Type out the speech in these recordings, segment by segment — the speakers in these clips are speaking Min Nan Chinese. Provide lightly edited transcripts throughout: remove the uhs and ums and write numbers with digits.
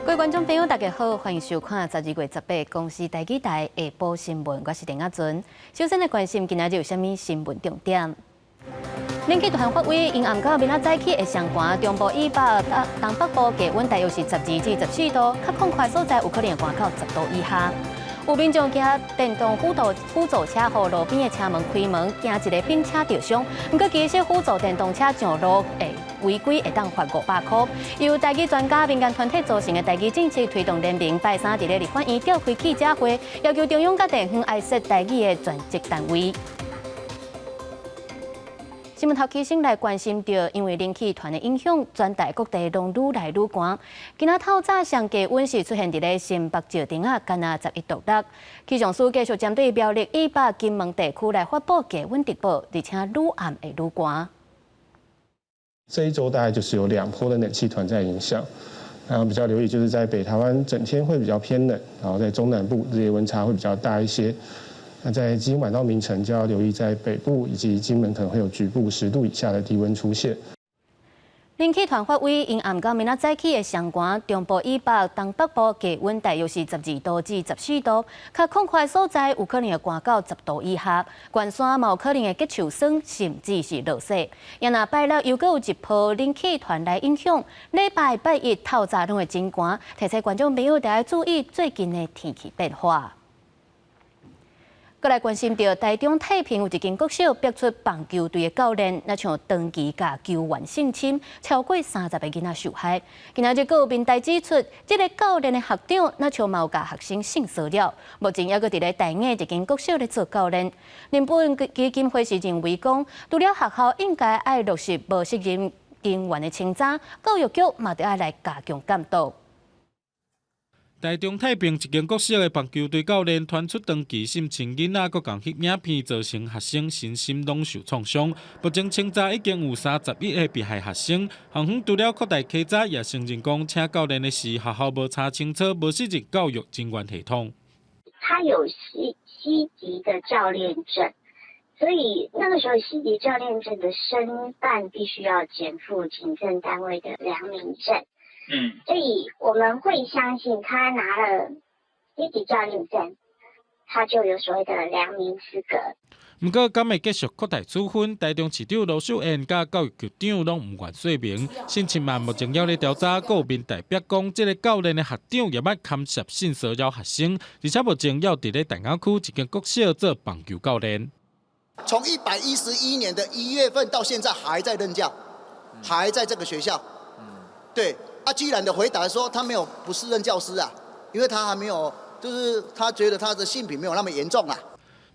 各位觀眾朋友，大家好，歡迎收看12月18公視台語台下晡新聞，我是林阿尊。首先來關心今仔日有啥物新聞重點。冷氣團發威，因暗到明仔早起會上寒，中部以北、東北部低溫大約是12至14度，較曠闊所在有可能會寒到10度以下。有民眾駕電動輔助車，予路邊的車門開門，驚一个並車著傷。毋過其實輔助電動車上路會違規會當罰500箍。由台語專家民間團體組成的台語政策推動聯盟，拜三佇咧立法院召開記者會，要求中央佮地方愛設台語的專職單位。新聞頭起先來關心著，因為冷氣團的影響，全台各地攏愈來愈寒。今仔透早上低溫是出現佇咧新北石碇仔，干焦11.6度。氣象署繼續針對苗栗以北金門地區來發布低溫特報，而且愈暗會愈寒。這一周大概就是有兩波的冷氣團在影響，然後比較留意就是在北台灣整天會比較偏冷，然後在中南部日夜溫差會比較大一些。那在今晚到明晨就要留意，在北部以及金門可能會有局部10度以下的低溫出現。冷氣團發威，因暗到明仔早起會上寒，中部以北、東北部低溫大約是12度至14度，較曠闊所在有可能會寒到10度以下。懸山嘛有可能會結樹霜，甚至是落雪。也若拜六又閣有一波冷氣團來影響，禮拜拜一透早攏會真寒，提醒觀眾朋友著愛注意最近的天氣變化。閣來關心著台中太平有一間國小逼出棒球隊的教練，若像長期共球員性侵，超過30個囡仔受害。今仔日閣有民代指出，這个教練的學長若像嘛有共學生性騷擾，目前猶閣佇咧大雅一間國小咧做教練。人本基金會是認為講，除了學校應該愛落實無適任人員的清查，教育局嘛著愛來加強監督。台中太平一間國小的棒球隊教練傳出長期性侵囡仔，閣共翕影片，造成學生身心攏受創傷。目前清查已經有31個被害學生。校方除了擴大稽查，也承認講請教練的事，學校無查清楚，無適任教育人員系統。他有 C 級的教練證，所以那個時候 C 級教練證的申辦必須要檢附警政單位的良民證。所以我們會相信他拿了 C 級教練證，他就有所謂的良民資格。毋過，敢會繼續擴大處分？台中市長盧秀燕佮教育局長攏毋願說明。性侵案目前猶咧調查，閣有民代表講，這个教練的學長也捌牽涉性騷擾學生，而且目前猶佇咧大雅區一間國小做棒球教練。從111年的1月份到現在還在任教，還在這個學校。對。啊，居然的回答說他沒有不適任教師啊，因為他還沒有，就是他覺得他的性癖沒有那麼嚴重啊。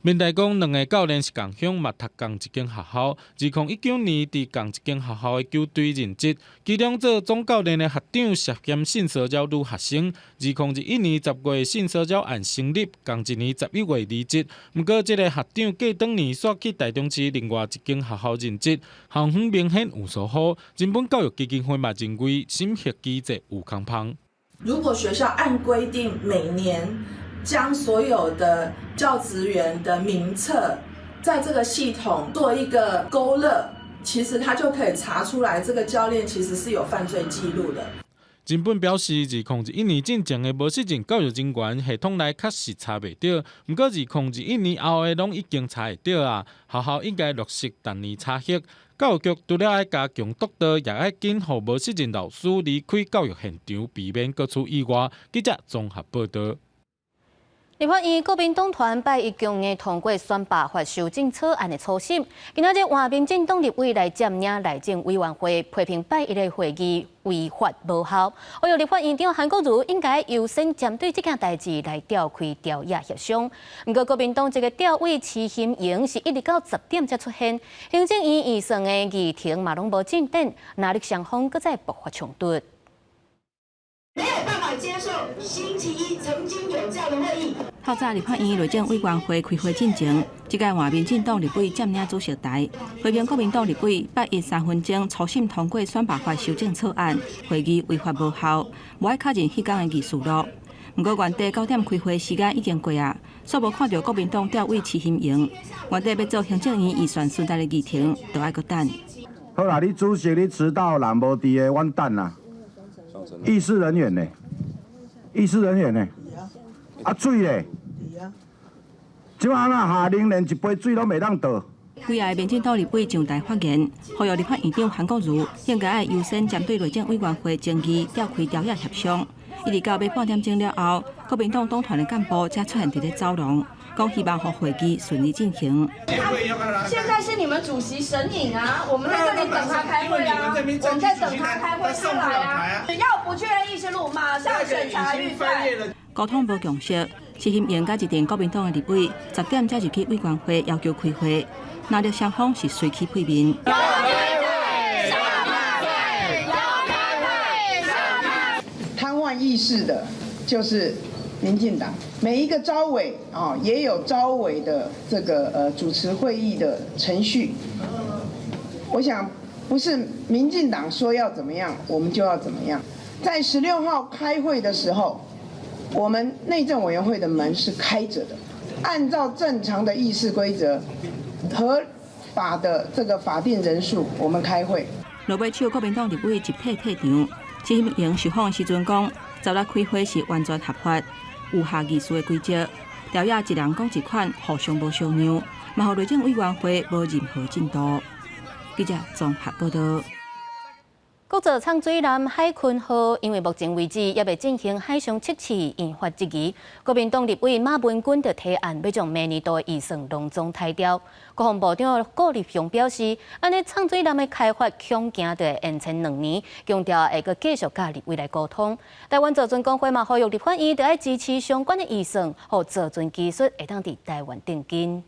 民代講，兩个教練是仝鄉，嘛讀仝一間學校。2019年佇仝一間學校的球隊任職，其中做總教練的學長涉嫌性騷擾女學生。2021年10月性騷擾案成立，仝一年11月離職。毋過，這个學長過當年煞去台中市另外一間學校任職，校方明顯有疏忽。人本教育基金會嘛認為審核機制有空縫。如果學校按規定每年將所有的教職員的名冊，在這個系統做一個勾勒，其實他就可以查出來，這個教練其實是有犯罪記錄的。人本表示，2021年進前的無適任教育人員系統內確實查袂著，毋過2021年後的攏已經查會著啊。學校應該落實逐年查核，教育局除了愛加強督導，也愛緊予無適任老師離開教育現場，避免閣出意外。記者綜合報導。立法院國民黨團拜一強硬通過選罷法修正草案的初審，今仔日換民進黨立委來佔領內政委員會，批評拜一的會議違法無效。呼籲立法院長韓國瑜應該優先針對這件代誌來召開朝野協商。毋過國民黨這个召委徐欣瑩是一直到10點才出現，行政院預算的議程嘛攏無進展，藍綠雙方閣再爆發衝突。沒有辦法接受星期一曾經有這樣的會議。透早立法院內政委員會開會進前，這屆換民進黨立委佔領主席台，批評國民黨立委拜一3分鐘初審通過選罷法修正草案，會議違法無效，無愛確認彼工的議事錄。毋過原定9點開會時間已經過啊，煞無看著國民黨召委徐欣瑩，原定欲做行政院預算詢答的議程，著愛閣等。好啦，你主席你遲到，人無佇的，阮等啦。議事人員呢？議事人員呢？啊水咧？這擺若夏令連一杯水攏袂當倒。幾个民進黨立委上台發言，呼籲立法院長韓國瑜應該愛優先針對內政委員會爭議召開朝野協商。一直到欲半點鐘了後，國民黨黨團的幹部才出現佇咧走廊，講希望予會議順利進行。現在是你們主席神隱啊，我們在這裡等他開會啊，我們在等他開會出來啊。只要不確認議事錄，馬上審查預算。溝通無共識，施欣榮佮一陣國民黨的立委10點才入去委員會要求開會，藍綠雙方是隨起配面。要開會，上會，要開會，上癱瘓議事的，就是民進黨。每一個召委啊，也有召委的這個主持會議的程序。我想，不是民進黨說要怎麼樣，我們就要怎麼樣。在16號開會的時候，我們內政委員會的門是開着的，按照正常的議事規則、合法的這個法定人數，我們開會。落尾手國民黨立委集體退場。施欣榮受訪時陣講，十六開會是完全合法，有下議事的規則。朝野一人講一款，互相無相讓，嘛予內政委員會無任何進度。記者綜合報道。國造藏水艦海鯤號，因為目前為止猶未進行海上測試，引發質疑。國民黨立委馬文君就提案，欲將明年度預算攏總刣掉。國防部長顧立雄表示，按呢藏水艦的開發恐驚就會延遲2年，強調會閣繼續佮立委來溝通。台灣造船公會嘛呼籲立法院著愛支持相關的預算，予造船技術會當佇台灣定根。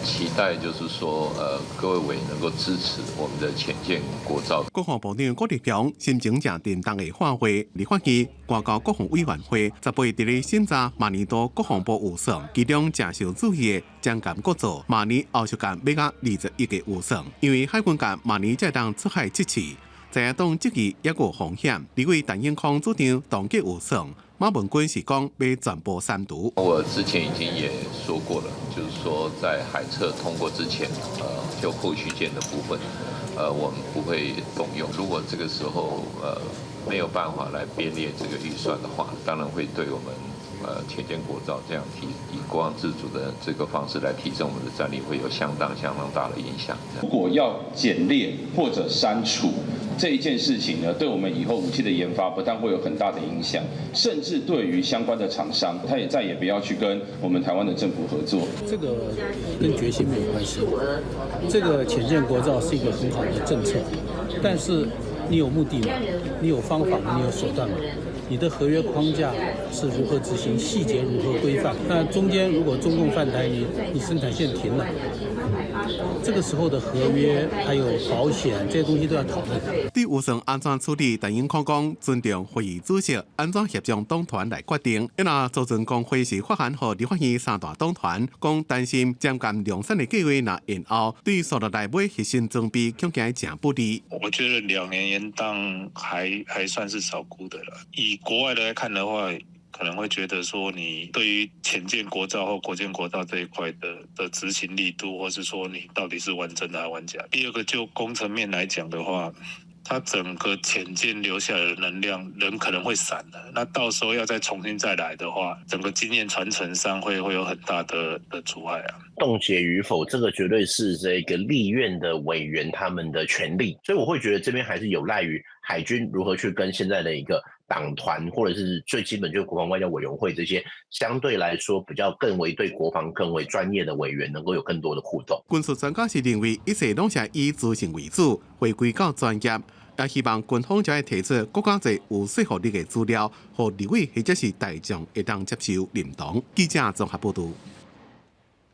期待就是說，各位委員能夠支持我們的潛艦國造。國防部長顧立雄心情誠沉重的發話，立法院外交國防委員會18佇咧審查明年度國防部預算，其中誠受注意的將艦國造，明年後續艦欲加20億的預算，因為海軍艦明年才當出海測試，在野黨質疑猶閣有風險。立委陳永康主張凍結預算。馬文君是講欲全部刪除。我之前已經也說過了，就是說在海測通過之前，就後續艦的部分，我們不會動用。如果這個時候，沒有辦法來編列這個預算的話，當然會對我們，潛艦國造這樣提以國防自主的這個方式來提升我們的戰力，會有相當相當大的影響。如果要減列或者刪除這一件事情呢，對我們以後武器的研發不但會有很大的影響，甚至對於相關的廠商，他也再也不要去跟我們台灣的政府合作。這個跟決心沒有關係，這個潛艦國造是一個很好的政策，但是你有目的嗎？你有方法嗎？你有手段嗎？你的合約框架是如何執行？細節如何規範？那中間如果中共犯台，你生產線停了，這個時候的合約還有保險這些東西都要討論。對預算按怎處理，陳永康講尊重會議主席，按怎協商黨團來決定。因為造船公會是發函予立法院三大黨團，講擔心潛艦量產的計劃若延後，對紲落來買核心裝備恐驚誠不利。我覺得2年延宕還算是少估的了。以國外的來看的話，可能會覺得說你對於潛艦國造或國艦國造這一塊的執行力度，或是說你到底是玩真的還是玩假？第二個就工程面來講的話，它整個潛艦留下來的能量，人可能會散的。那到時候要再重新再來的話，整個經驗傳承上會有很大的阻礙啊。凍結與否，這個絕對是這個立院的委員他們的權利，所以我會覺得這邊還是有賴於海軍如何去跟現在的一個黨團，或者是最基本就是國防外交委員會這些相對來說比較更為對國防更為專業的委員，能夠有更多的互動。軍事專家是認為，一切攏是以資訊為主，回歸到專業，也希望軍方就會提出閣較濟有說服力的資料，予立委或者是大眾會當接受認同。記者綜合報導。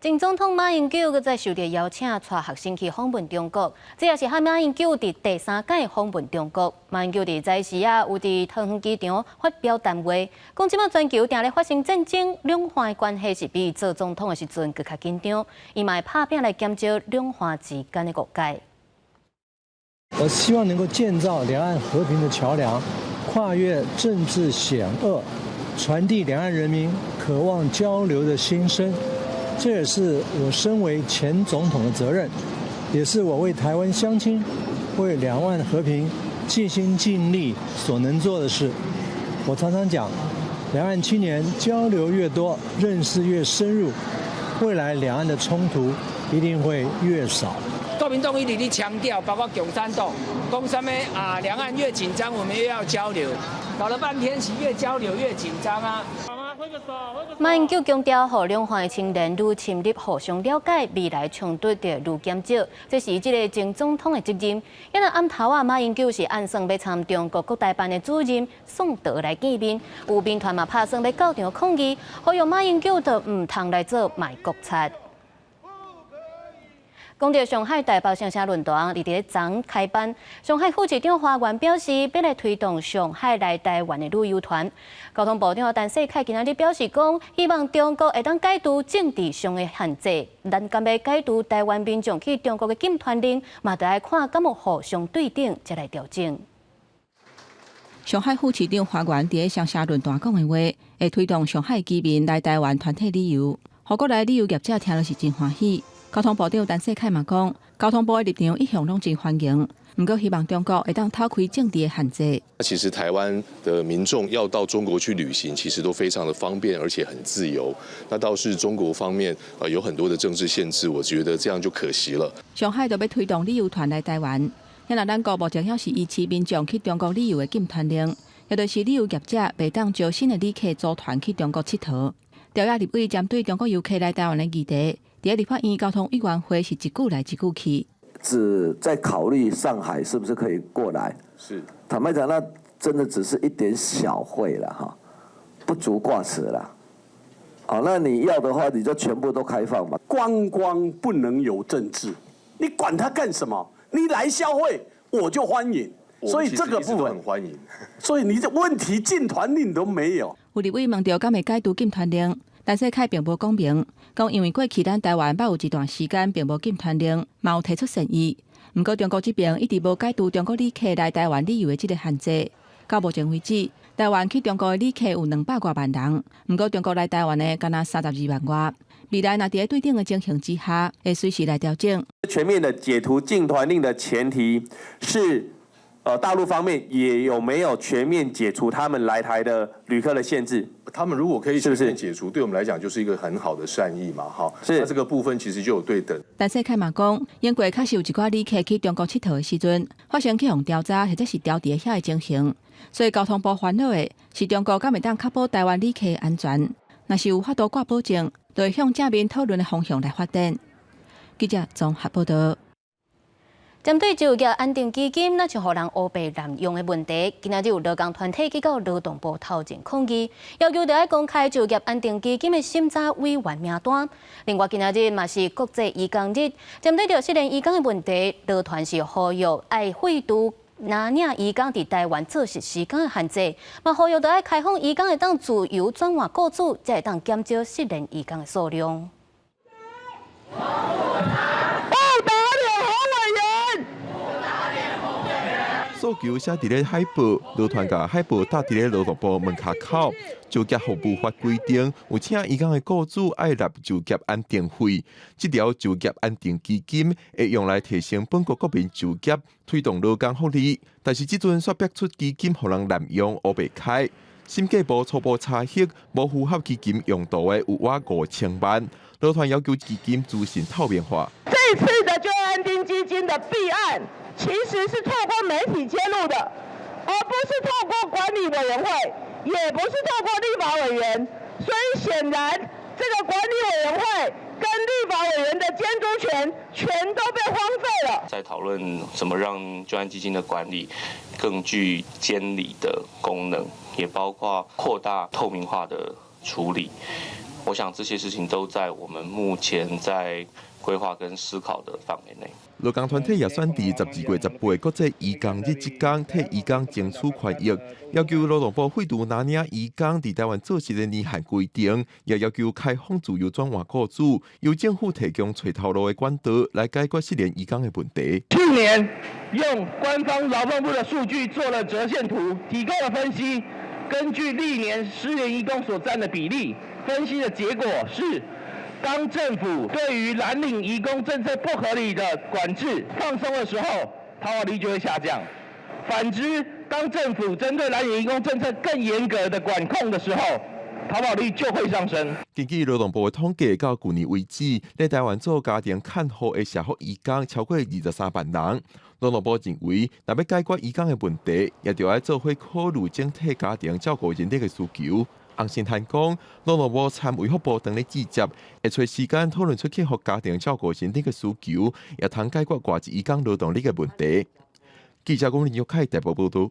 前總統馬英九閣再受著邀請，帶學生去訪問中國，這也是馬英九佇第三擺訪問中國。馬英九佇早時啊，有佇桃園機場發表談話，講這擺全球定咧發生戰爭，兩岸關係是比伊做總統的時陣閣較緊張，伊嘛會拍拚來減少兩岸之間的誤解。我希望能夠建造兩岸和平的橋梁，跨越政治險惡，傳遞兩岸人民渴望交流的心聲。這也是我身為前總統的責任，也是我為台灣鄉親、為兩岸和平盡心盡力所能做的事。我常常講，兩岸青年交流越多，認識越深入，未來兩岸的衝突一定會越少。國民黨一直咧強調，包括共產黨，講啥物啊？兩岸越緊張，我們越要交流。搞了半天是越交流越緊張啊！馬英九強調，予兩岸的青年愈深入互相了解，未來衝突就愈減少。這是這个前總統的責任。因為暗頭啊，馬英九是按算欲參中國國台辦的主任宋德來見面，有民團嘛拍算欲到場抗議，呼籲馬英九就毋通來做賣國賊。講著上海台北雙城論壇，佇咧昨開辦。上海副市長華源表示，欲來推動上海來台灣的旅遊團。交通部長陳世凱今仔日表示講，希望中國會當解除政治上的限制，咱敢欲解除台灣民眾去中國的禁團令，嘛著愛看敢有互相對等，才來調整。上海副市長華源佇咧雙城論壇講的話，會推動上海居民來台灣團體旅遊，予國內旅遊業者聽著是真歡喜。交通部長陳世凱嘛講，交通部的立場一向攏真歡迎，毋過希望中國會當拋開政治的限制。其實台灣的民眾要到中國去旅行，其實都非常的方便，而且很自由。那倒是中國方面，有很多的政治限制，我覺得這樣就可惜了。上海就欲推動旅遊團來台灣，現在咱國目前猶是維持民眾去中國旅遊的禁團令，也就是旅遊業者袂當招新的旅客組團去中國𨑨迌。朝野立委針對中國遊客來台灣的議題，佇立法院交通委員會是一句來一句去。只在考慮上海是不是可以過來？是。坦白講，那真的只是一點小惠了哈，不足掛齒了。好，那你要的話，你就全部都開放嘛。觀光不能有政治，你管他幹什麼？你來消費，我就歡迎。所以這個部分很歡迎。所以你這問題禁團令都沒有。有立委問著敢會解除禁團令，陳世凱並無講明，講因為過去咱台灣捌有一段時間並無禁團令，嘛有提出善意。毋過中國這邊一直無解除中國旅客來台灣旅遊的這个限制。到目前為止，台灣去中國的旅客有200外萬人，毋過中國來台灣的干焦32萬外。未來若佇咧對等的情形之下，會隨時來調整。全面的解除禁團令的前提是，大陸方面也有沒有全面解除他們來台的旅客的限制？他們如果可以全面解除，對我們來講就是一個很好的善意嘛，哈。是。那這個部分其實就有對等。陳世凱嘛講，英國確實有一寡旅客去中國𨑨迌的時陣，發生去予調查或者是調佇遐的情形，所以交通部煩惱的是中國敢會當確保台灣旅客的安全？若是有法度掛保證，就會向正面討論的方向來發展。記者綜合報道。針對就業安定基金，若像予人烏白濫用的問題，今仔日有勞工團體去到勞動部頭前抗議，要求著愛公開就業安定基金的審查委員名單。另外，今仔日嘛是國際移工日，針對著失聯移工的問題，勞團是呼籲愛廢除領移工佇台灣做實時工的限制，嘛呼籲著愛開放移工會當自由轉換雇主，才會當減少失聯移工的數量。不打臉侯委員。訴求寫佇咧海報，勞團共海報貼佇咧勞動部門跤口。就業服務法規定，有請移工的雇主愛納就業安定費。這條就業安定基金會用來提升本國國民就業，推動勞工福利。但是這陣煞逼出基金予人濫用，烏白開。審計部初步查核，無符合基金用途的有倚5000萬。勞團要求基金資訊透明化。這次的就業安定基金的弊案，其實是透過媒體揭露的，而不是透過管理委員會，也不是透過立法委員。所以顯然，這個管理委員會跟立法委員的監督權全都被荒廢了。在討論怎麼讓就安基金的管理更具監理的功能，也包括擴大透明化的處理。我想這些事情都在我們目前在規劃跟思考的範圍內。勞工團體也選佇12月18國際移工日這工，替移工爭取權益，要求勞動部廢除領移工佇台灣做實的年限規定，也要求開放自由轉換雇主，由政府提供揣頭路的管道來解決失聯移工的問題。去年用官方勞動部的數據做了折線圖，提供了分析，根據歷年失聯移工所佔的比例，分析的結果是，當政府對於藍領移工政策不合理的管制放鬆的時候，逃亡率就會下降；反之，當政府針對藍領移工政策更嚴格的管控的時候，逃跑率就會上升。根據勞動部的統計，到舊年為止，佇台灣做家庭看護的社福移工超過23萬人。勞動部認為，若欲解決移工的問題，也著愛做伙考慮整體家庭照顧人力的需求。洪申翰講，勞動部參衛福部當咧集結，會揣時間討論出去予家庭照顧人力的需求，也通解決外籍移工勞動力的問題。記者龔林玉凱台北報導。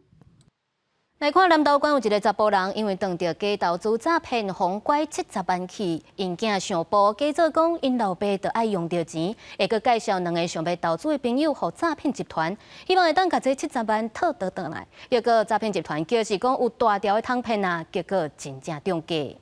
來看南投縣有一个查埔人，因為當著假投資詐騙，予拐70萬去，𪜶囝上報，假做講𪜶老爸著愛用著錢，會閣介紹兩个想欲投資的朋友予詐騙集團，希望會當共這七十萬討倒轉來。結果詐騙集團表示講有大條的通騙啊，結果真正中計。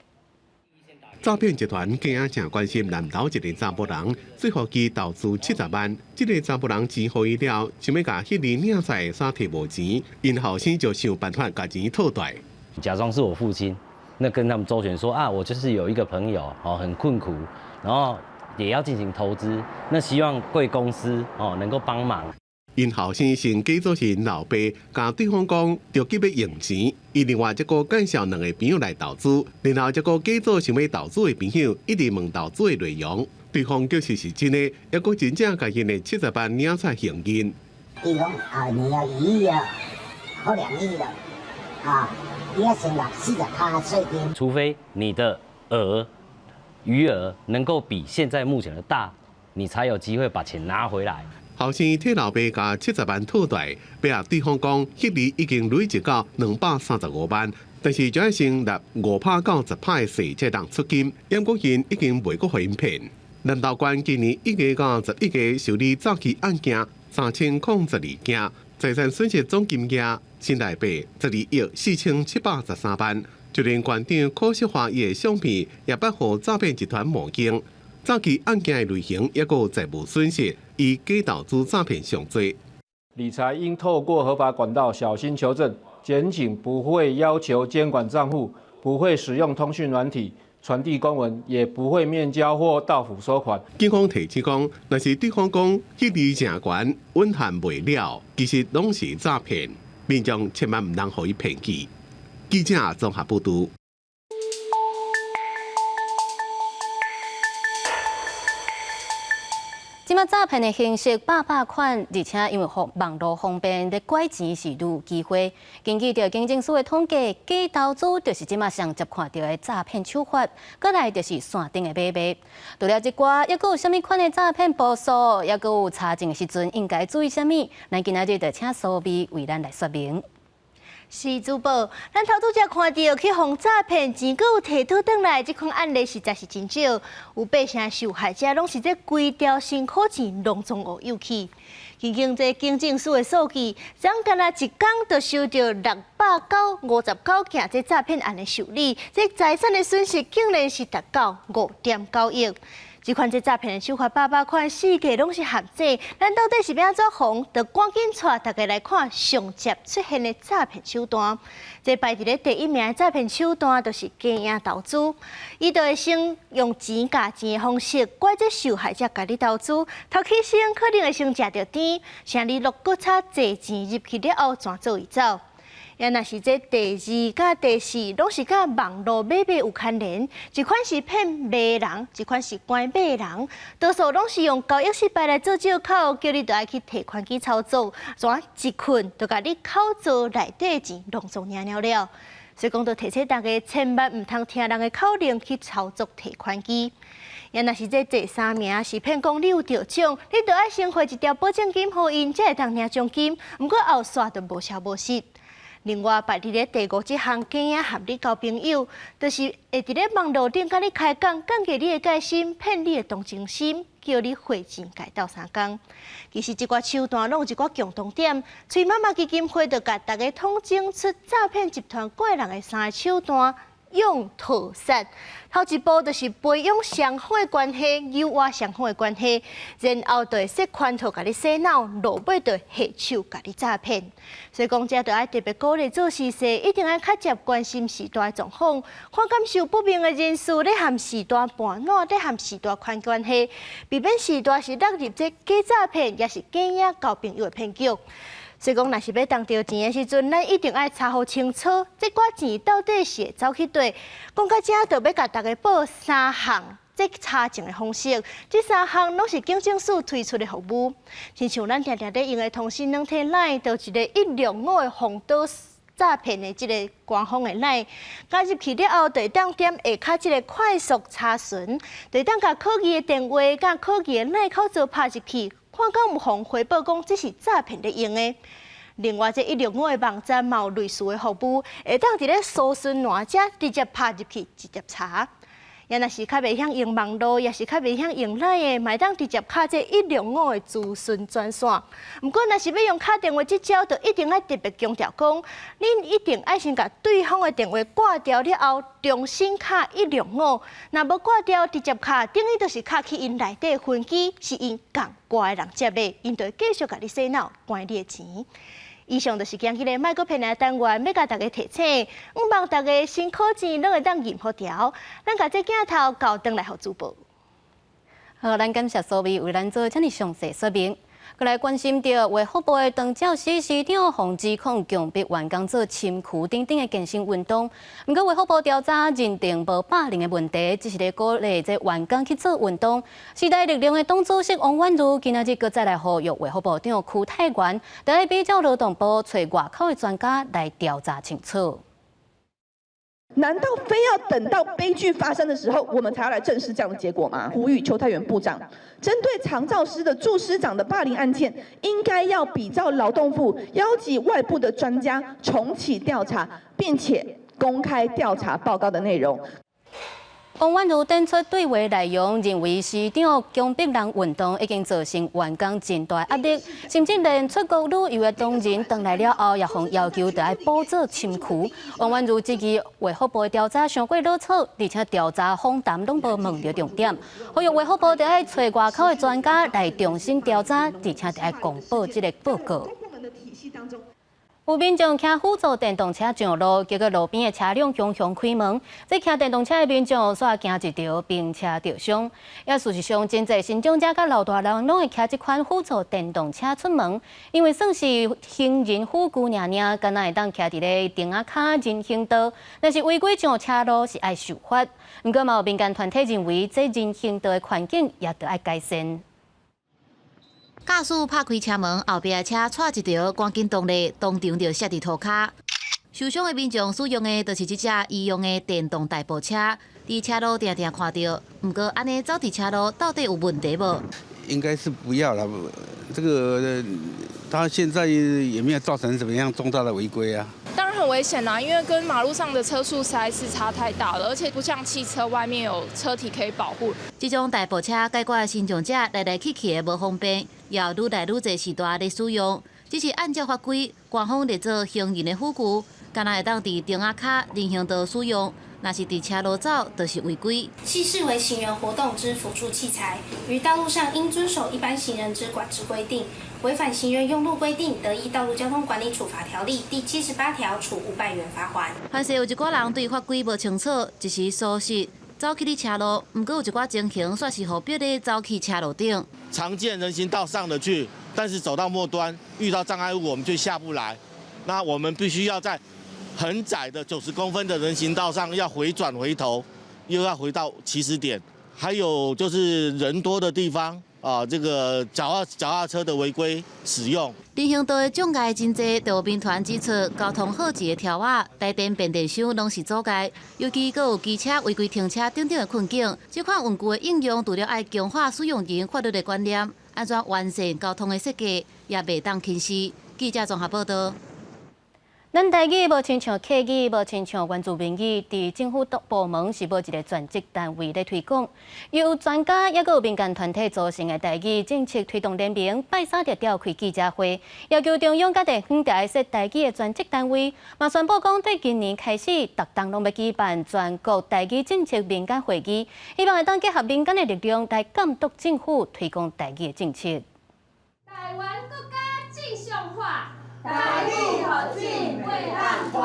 詐騙集團今仔正關心南投一个查埔人，說予伊投資七十萬，這个查埔人錢予伊了，想欲共彼个領債衫提無錢，𪜶後生就想辦法共錢討回來。假裝是我父親，那跟他們周旋說啊，我就是有一個朋友哦，很困苦，然後也要進行投資，那希望貴公司哦能夠幫忙。𪜶後生先假做是老爸，共對方講著急欲用錢，伊另外一個介紹兩个朋友來投資，然後這個假做想欲投資的朋友一直問投資的內容，對方表示是真的，猶閣真正共𪜶的七十萬領出現金。伊講啊，你要1億啊，或2億了，啊，你要先納40%稅金。除非你的額餘額能夠比現在目前的大，你才有機會把錢拿回來。後生替老爸共七十萬討回來，欲共對方講，彼年已經累積到235萬，但是就愛先納5%到10%的稅才當出金，毋過𪜶已經袂閣予𪜶騙。南投縣今年1月到11月受理詐欺案件3012件，財產損失總金額新台幣12億4713萬。就連縣長柯淑華伊的相片也捌予詐騙集團冒用。詐欺案件的類型，抑閣有財務損失，以假投資詐騙上濟。理財應透過合法管道，小心求證。檢警不會要求監管賬戶，不會使用通訊軟體傳遞公文，也不會面交或到府收款。警方提醒講，若是對方講彼率誠懸，穩還袂了，其實攏是詐騙，民眾千萬毋通予伊騙去。記者綜合報導。這馬詐騙的形式百百款，而且因為網路方便，咧拐錢是愈有機會。根據著警政署的統計，假投資就是這馬上捷看著的詐騙手法，過來就是線頂的買賣。除了這寡，猶閣有啥物款的詐騙步數，猶閣有查證的時陣應該注意啥物？咱今仔日就請蘇美為咱來說明。是主播，咱頭拄才看著去予詐騙錢，閣有提討轉來，這款案例實在是真少。有八成受害者攏是這規條辛苦錢攏總烏有去。根據這警政署的數據，昨干焦一工就收著659件這詐騙案的受理，這財產的損失竟然是達到5.9億。這款這詐騙的手法百百款，四界攏是陷阱。咱到底是欲按怎防？就趕緊帶大家來看上捷出現的詐騙手段。這排佇咧第一名的詐騙手段，就是假影投資。伊就會先用錢夾錢的方式，拐這受害者共你投資，頭起先可能會先食著甜，啥你落閣較濟錢入去了後，轉做伊走。也若是這第二佮第四，攏是佮網路買賣有牽連。一款是騙賣人，一款是拐買人，多數攏是用交易失敗來做藉口，叫你著愛去提款機操作，怎一困就共你口座內底的錢攏總領了了。所以講，著提醒大家，千萬毋通聽人的口令去操作提款機。也若是這第三名是騙講你有著獎，你著愛先匯一條保證金予𪜶，才會當領獎金。毋過後續就無消無息。另外，排佇咧第五這項假影合你交朋友，就是會佇咧網路頂共你開講，降低你的戒心，騙你的同情心，叫你匯錢共鬥相共。其實這寡手段攏有一寡共同點，崔媽媽基金會就共大家統整出詐騙集團拐人的三个手段。用套殺，頭一步就是培養雙方的關係，誘挖雙方的關係，然後就會設圈套共你洗腦，落尾就下手共你詐騙。所以講，這就愛特別鼓勵做司勢，一定愛較捷關心序大的狀況，看感受不明的人士咧和序大伴侶咧和序大牽關係，避免序大是落入這假詐騙，抑是假影交朋友的騙局。所以講，若是欲動著錢的時陣，咱一定愛查予清楚，這寡錢到底是會走去佗。講到這，就欲共大家報三項這查證的方式。這三項攏是警政署推出的服務，親像咱定定咧用的通訊軟體 LINE，就一个165的防盜詐騙的這个官方的 LINE，加入去了後，就會當點下跤這个快速查詢，就會當共可疑的電話、佮可疑的 LINE 口座拍入去。看敢有予回報講這是詐騙咧用的。另外，這165的網站嘛有類似的服務，會當佇咧搜尋欄遮直接拍入去，直接查。也若是較袂曉用網路，也是較袂曉用 LINE 的，嘛會當直接敲這一六五的諮詢專線。毋過，若是欲用敲電話這招，就一定愛特別強調講，恁一定愛先共對方的電話掛掉了後，重新敲一六五。若無掛掉，直接敲，等於就是敲去𪜶內底分機，是𪜶仝掛的人接的，𪜶就會繼續共你洗腦，關你的錢。以上就是今日的莫閣騙人單元，欲共大家提醒，向望大家辛苦錢攏會當認予著。咱共這鏡頭交轉來予主播。好，咱感謝蘇美為咱做遮爾詳細說明。閣來關心著衛福部的長照司司長予指控強迫員工做深渠等等的健身運動。毋過衛福部調查認定無霸凌的問題，只是咧鼓勵這員工去做運動。時代力量的黨主席王婉嫠今仔日閣再來呼籲衛福部長邱泰源，著愛比照勞動部揣外口的專家來調查清楚。難道非要等到悲劇發生的時候，我們才要來正視這樣的結果嗎？呼籲邱泰源部長，針對長照司的助師長的霸凌案件，應該要比照勞動部邀集外部的專家重啟調查，並且公開調查報告的內容。王婉嫠點出對話內容，認為司長強迫人運動已經造成員工真大壓力，甚至連出國旅遊的同仁轉來了後，也予要求著愛補做深渠。王婉嫠質疑衛福部的調查傷過老草，而且調查訪談攏無問著重點，呼籲衛福部著愛揣外口的專家來重新調查，而且著愛公布這個報告。有民眾騎輔助電動車上路，結果路邊的車輛雄雄開門，這騎電動車的民眾煞驚一著，並車著傷。也事實上，真濟身障者佮老大人攏會騎這款輔助電動車出門，因為算是行人輔具爾爾，敢若會當騎佇咧亭仔跤人行道，若是違規上車路是愛受罰。毋過嘛有民間團體認為，這人行道的環境也著愛改善。駕駛拍開車門，後壁的車掣一著，趕緊動力，當場就摔佇塗跤。受傷的民眾使用的就是這隻醫用的電動代步車，佇車路定定看著。毋過按呢走佇車路到底有問題無？應該是不要了，這個他現在也沒有造成什麼樣重大的違規啊。當然很危險啦，因為跟馬路上的車速實在是差太大了，而且不像汽車外面有車體可以保護。這種代步車解決身障者來來去去的無方便，也愈來愈濟時代咧使用。只是按照法規，官方列做行人的輔具，敢若會當佇亭仔跤人行道使用，若是佇車路走，就是違規。係視為行人活動之輔助器材，於道路上應遵守一般行人之管制規定。違反行人用路規定，得依《道路交通管理處罰條例》第78條處500元罰鍰。凡是有一寡人對法規無清楚，一時疏失走去咧車路，毋過有一寡情形，煞是予逼咧走去車路頂。常見人行道上得去，但是走到末端遇到障礙物，我們就下不來。那我們必須要在很窄的90公分的人行道上要回轉回頭，又要回到起始點。還有就是人多的地方。啊，這個腳踏車的違規使用。人行道的障礙真濟，就有民團指出，交通號誌的條仔、台電變電箱攏是阻礙，尤其閣有機車違規停車等等的困境。這款玩具的應用，除了愛強化使用人法律的觀念，按怎完善交通的設計，也袂當輕視。記者綜合報道。咱台語無親像客語，無親像原住民語，佇政府部門是無一个專職單位咧推廣，由專家抑閣有民間團體組成的台語政策推動聯盟，拜三就召開記者會，要求中央佮地方著愛設台語的專職單位，嘛宣布講對今年開始，逐冬攏欲舉辦全國台語政策民間會議，希望會當結合民間的力量來監督政府推廣台語的政策。台灣國家正常化。台語予水袂當拖。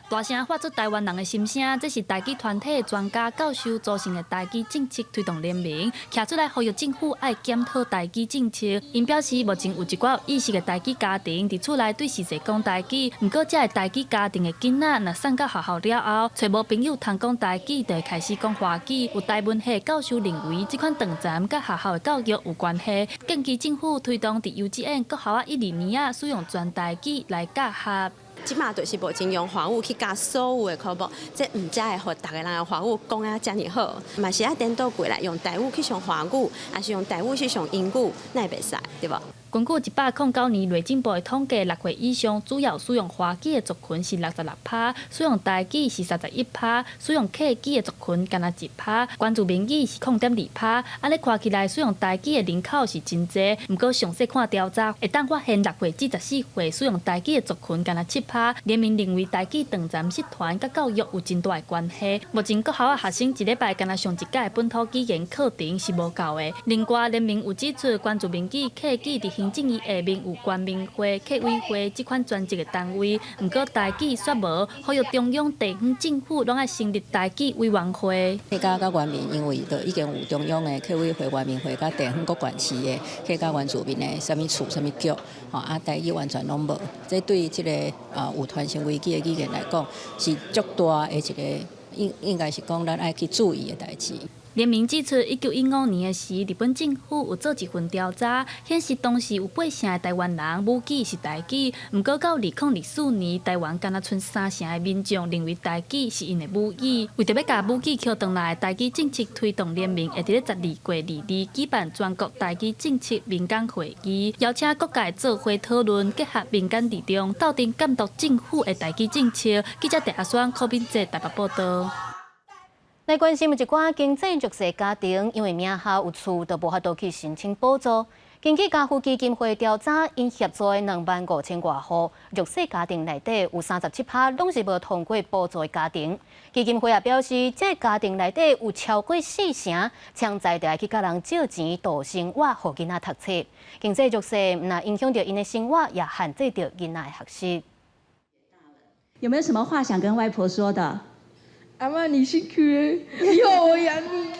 大聲發出台灣人的心聲，這是台語團體專家教授組成的台語政策推動聯盟，徛出來呼籲政府愛檢討台語政策。𪜶表示，目前有一寡有意識的台語家庭佇厝內對序細講台語，毋過這个台語家庭的囡仔，若送到學校了後，揣無朋友通講台語，就會開始講華語。有台文系教授認為，這款斷層佮學校的教育有關係，建議政府推動佇幼稚園、國校仔一二年仔使用全台語來教學。這馬就是目前用華語去教所有的科目，這毋才會予逐个人的華語講啊遮爾好，嘛是愛顛倒過來用台語去上華語，抑是用台語去上英語，那會袂使，對無？根據109年內政部的統計，6歲以上主要使用華語的族群是66%，使用台語是31%，使用客語的族群干焦1%，原住民語是0.2%。按呢看起來，使用台語的人口是真濟，毋過詳細看調查，會當發現6歲至14歲使用台語的族群干焦7%。聯盟認為台語斷層失傳佮教育有真大的關係。目前國校的學生一禮拜干焦上一節的本土語言課程是無夠的。另外，聯盟有指出，原住民語、客語佇行政院下面有原民會、客委會這款專職的單位，毋過台語煞無，呼籲中央、地方政府攏愛成立台語委員會。客家佮原民因為都已經有中央的客委會、原民會佮地方各縣市的客家原住民的啥物處、啥物局，吼啊台語完全攏無，這對這個有傳承危機的語言來講，是足大的一個應應該是講咱愛去注意的代誌。聯盟指出，1915年的時，日本政府有做一份調查，顯示當時有8成的台灣人母語是台語。毋過到2024年，台灣干焦賰3成的民眾認為台語是𪜶的母語。為著欲共母語抾轉來，台語政策推動聯盟會佇咧12月22舉辦全國台語政策民間會議，邀請各界做伙討論，結合民間力量，鬥陣監督政府的台語政策。記者鄭阿雙、柯敏哲台北報道。來關心一寡經濟弱勢家庭，因為名下有厝，就無法度去申請補助。根據家扶基金會調查，𪜶協助的25,000外戶弱勢家庭內底，有37%攏是無通過補助的家庭。基金會也表示，這个家庭內底有超過四成，潛在著愛去共人借錢度生活，予囡仔讀冊。經濟弱勢毋但影響著𪜶的生活，也限制著囡仔的學習。有沒有什麼話想跟外婆說的？阿嬤，你辛苦了，以後我養你。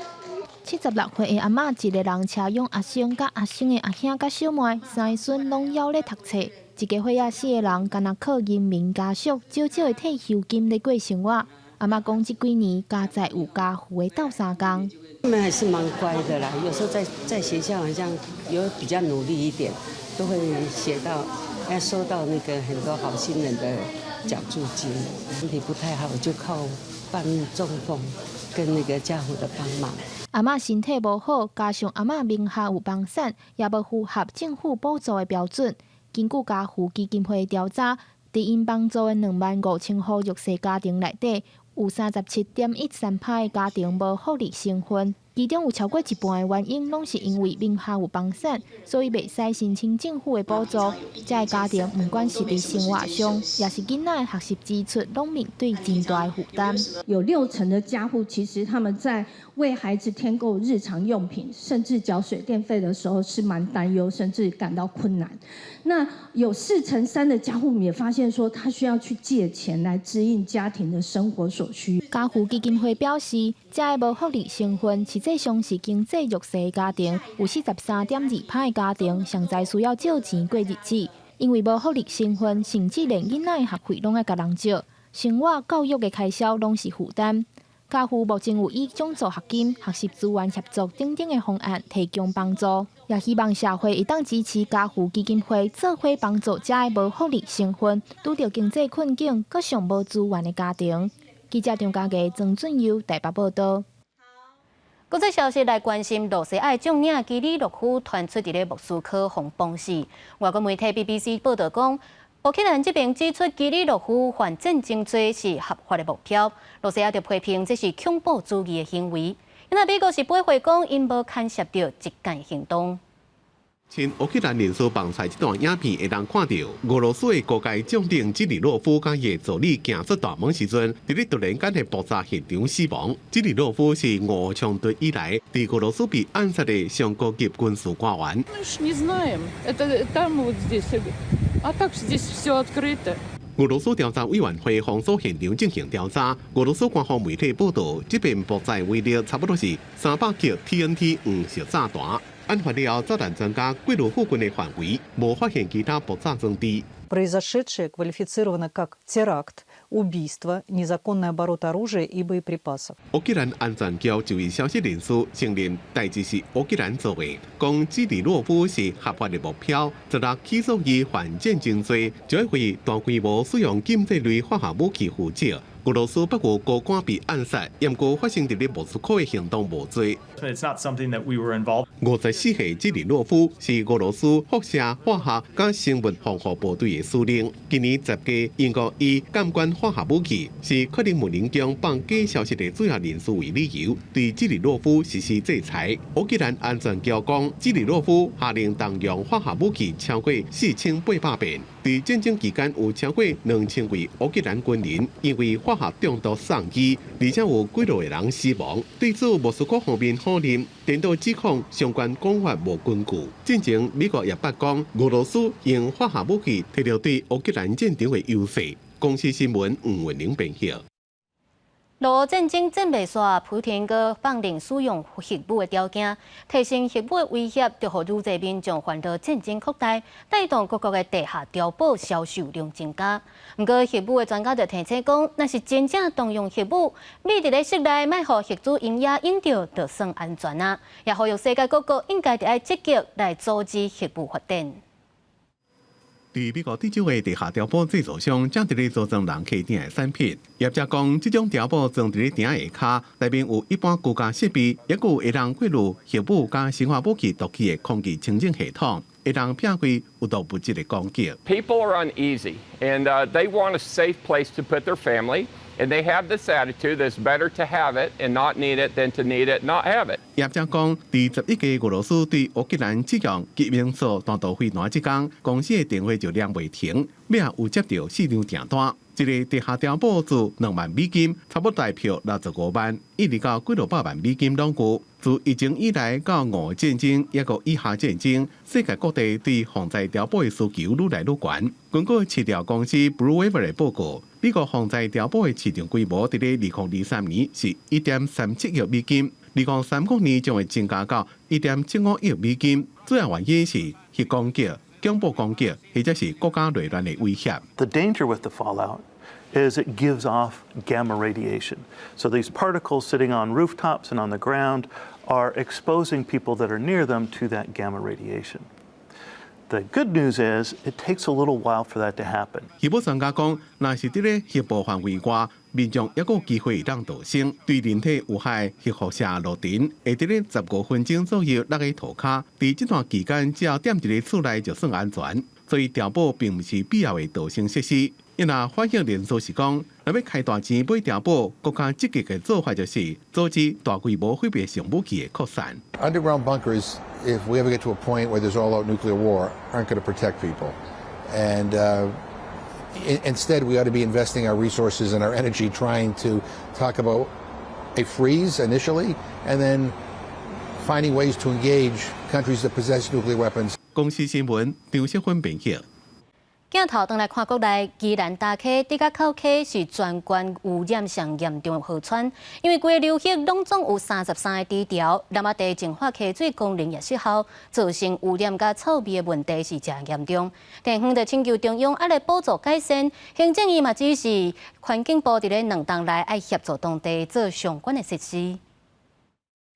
76歲的阿嬤一个人車養阿甥、佮阿甥的阿兄、佮小妹，三个孫攏猶咧讀冊。一家伙仔四个人，干焦靠人民家屬少少的退休金咧過生活。阿嬤講，這幾年家在有家扶的鬥相共。他們還是蠻乖的啦，有時候在學校好像有比較努力一點，都會寫到，要收到那個很多好心人的獎助金。身體不太好，就靠半中風跟那個家扶的幫忙。阿嬤身體無好，加上阿嬤名下有房產，也無符合政府補助的標準。根據家扶基金會調查，佇𪜶幫助的25,000戶弱勢家庭內底，有37.13%的家庭無福利成分，其中有超過一半的原因，攏是因為名下有房產，所以袂使申請政府的補助。這个家庭毋管是佇生活上，抑是囡仔的學習支出，攏面對真大的負擔。有6成的家戶其實他們在為孩子添購日常用品，甚至繳水電費的時候是蠻擔憂，甚至感到困難。那有4.3%的家戶也發現說，他需要去借錢來支應家庭的生活所需。家扶基金會表示，這个無福利成分實際上是經濟弱勢的家庭，有43.2%的家庭上在需要借錢過日子，因為無福利成分，甚至連囡仔的學費攏愛共人借，生活教育的開銷攏是負擔。家扶目前有以獎助學金、學習資源協助等等的方案提供幫助，也希望社會會當支持家扶基金會做伙幫助這个無福利成分、拄著經濟困境、閣上無資源的家庭。記者張家傑、曾俊佑台北報道。國際消息來關心，羅西亞將領基里洛夫傳出佇咧莫斯科予綁死。外國媒體 BBC 報道講，烏克蘭這邊指出基里洛夫犯戰爭罪是合法的目標，羅西亞就批評這是恐怖主義的行為。那美國是駁回講，𪜶無牽涉著這件行動。親烏克蘭臉書放出這段影片，會當看著俄羅斯的高階將領基里洛夫佮伊助理行出大門時陣，佇咧突然間的爆炸現場死亡。基里洛夫是俄烏衝突以來，佇俄羅斯被暗殺的上高級軍事官員。 Мы ж не знаем, это там вот здесь, а так здесь все открыто. 俄羅斯調查委員會封鎖現場進行調查。俄羅斯官方媒體報道，這遍爆炸威力差不多是300克 TNT 黃色炸彈。案發了後，炸彈專家過濾附近的範圍，無發現其他爆炸裝置。 Произошедшее квалифицировано как теракт, убийство, незаконный оборот оружия и боеприпасов。烏克蘭安全局一位消息人士承認，代誌是烏克蘭做的，講基里洛夫是合法的目標，昨日起訴伊犯戰爭罪，將會為大規模使用禁制類化學武器負責。俄羅斯北約高官被暗殺，毋過發生佇咧莫斯科的行動無罪。 It's not something that we were involved. 54歲基里洛夫是俄羅斯輻射化學佮生物防護部隊的司令。今年10月，英國以監管化學武器是克里姆林宮放假消息的主要人士為理由，對基里洛夫實施制裁。烏克蘭安全局講，基里洛夫下令動用化學武器超過4800遍。佇戰爭期間有超過2000位烏克蘭軍人因為化學中毒送醫，而且有幾落個人死亡。對此，莫斯科方面否認，顛倒指控相關講法無根據。進前美國也捌講，俄羅斯用化學武器提著對烏克蘭戰場的優勢。公視新聞吳文玲編譯。俄烏戰爭戰未煞，普丁閣放任使用核武的條件，提升核武的威脅，就予愈濟民眾煩惱戰爭擴大，帶動各國的地下碉堡銷售量增加。毋過核武的專家就提醒講，若是真正動用核武，覕佇咧室內莫予核子陰影映著，就算安全啊！也呼籲世界各國應該著愛積極來阻止核武發展。佇美國德州的地下碉堡製造商正佇咧組裝人客頂的產品。業者講，這種碉堡裝佇咧頂下跤，內面有一般居家設備，抑閣有會當過濾核武佮生化武器毒氣的空氣清淨系統，會當避開有毒物質的攻擊。 People are uneasy and they want a safe place to put their family, and they have this attitude that it's better to have it and not need it than to need it and not have it. 業者講，佇11月俄羅斯對烏克蘭使用吉明索彈道飛彈這工，公司的電話就響袂停，尾仔有接著四張訂單。一个地下碉堡自2萬美金，差不多台票65萬，一直到幾落百萬美金攏有。自疫情以來到俄烏戰爭，抑閣以哈戰爭，世界各地對防災碉堡的需求愈來愈懸。根據市調公司 Blue Wave 的報告，美國防災碉堡的市場規模佇咧2023年是1.37億美金，2035年將會增加到1.75億美金。主要原因是核攻擊、恐怖攻擊，或者是國家內亂的威脅。 The danger with the fallout is it gives off gamma radiation. So these particles sitting on rooftops and on the ground are exposing people that are near them to that gamma radiation. The good news is it takes a little while for that to happen. 核武專家講，若是佇咧核部範圍外，民眾抑閣有機會會當逃生。對人體有害核輻射落塵，會佇咧15分鐘左右落佇塗跤。佇這段期間，只要踮佇咧厝內就算安全。所以碉堡並毋是必要的逃生設施。因若反應人士是講，若欲開大錢買碉堡，閣較積極的做法就是阻止大規模毀滅性武器的擴散。 Underground bunkers, if we ever get to a point where there's all-out nuclear war, aren't going to protect people. And instead, we ought to be investing our resources and our energy trying to talk about a freeze initially, and then finding ways to engage countries that possess nuclear weapons. 公視新聞張淑芬編譯。鏡頭轉來看國內，宜蘭大溪、竹仔口溪是全縣污染上嚴重的河川，因為規个流域攏總有33個低潮，南仔地淨化溪水功能也失效，造成污染佮臭味的問題是誠嚴重。地方就請求中央愛來補助改善，行政院嘛指示環境部佇咧2冬內愛協助當地做相關的設施。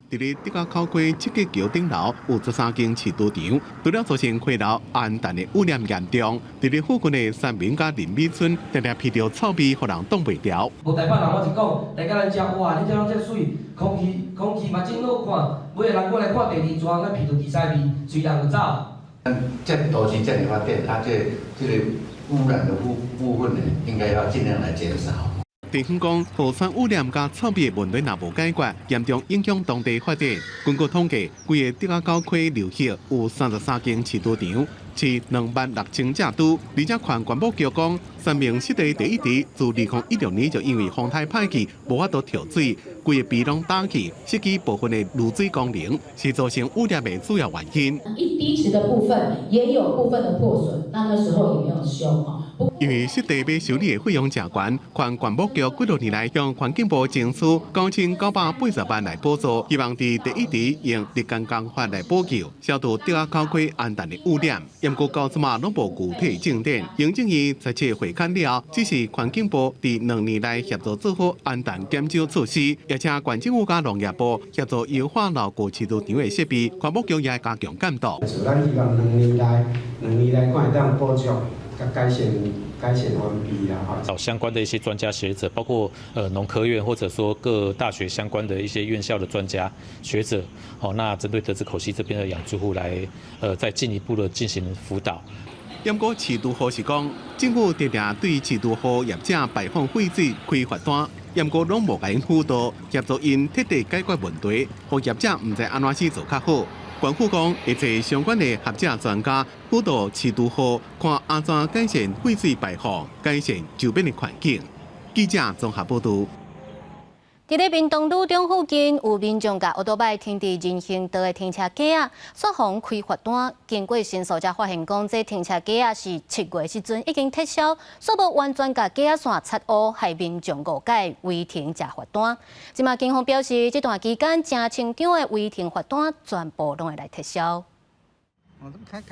佇咧竹仔口溪七結橋頂樓有13間飼豬場，除了造成溪流氨氮的污染嚴重，佇咧附近的三民佮林美村，定定鼻著臭味，予人擋袂牢。無台北人我一講，來佮咱遮，哇，你遮攏遮媠，空氣空氣嘛真好看，尾仔人過來看第二逝，咱鼻著豬屎味，隨人就走。這都市這樣發展，啊，這個污染的部分呢，應該要盡量來減少。地方講，河川污染佮臭味的問題若無解決，嚴重影響當地發展。根據統計，規个竹仔口溪流域有33間飼豬場，飼26,000隻豬。而且縣環保局講，三明濕地第一池自2016年就因為風颱歹去，無法度調水，規个埤攏焦去，失去部分的濾水功能，是造成污染的主要原因。一滴池的部分也有部分的破損，那那時候也沒有修。因為濕地欲修理的費用誠懸，縣環保局幾若年來向環境部爭取9980萬來補助，希望佇第一池用日間工法來補救，消除竹仔口溪氨氮的污染。毋過到這馬攏無具體進展。行政院裁撤會勘了，只是環境部佇2年來協助做好氨氮減少措施，而且縣政府佮農業部協助優化老舊飼豬場的設備，環保局也加強監督。咱希望兩年內看會當補足，佮改善改善完畢啦。找相關的一些專家學者，包括農科院或者說各大學相關的一些院校的專家學者，好，那針對德子口溪這邊的養豬戶來，再進一步的進行輔導。毋過飼豬戶是講，政府定定對飼豬戶業者排放廢水開罰單，毋過攏無共𪜶輔導，協助𪜶徹底解決問題，予業者毋知按怎式做較好。縣府講會揣相關的學者專家輔導飼豬戶，看按怎改善廢水排放，改善周邊的環境。記者綜合報導。佇咧屏東女中附近，有民眾共烏多擺停佇人行道的停車格仔，煞予人開罰單。經過申訴才發現，講這停車格仔是7月時陣已經撤銷，煞無完全共格仔線擦烏，害民眾誤解違停食罰單。這馬警方表示，這段期間誠清張的違停罰單全部攏會來撤銷。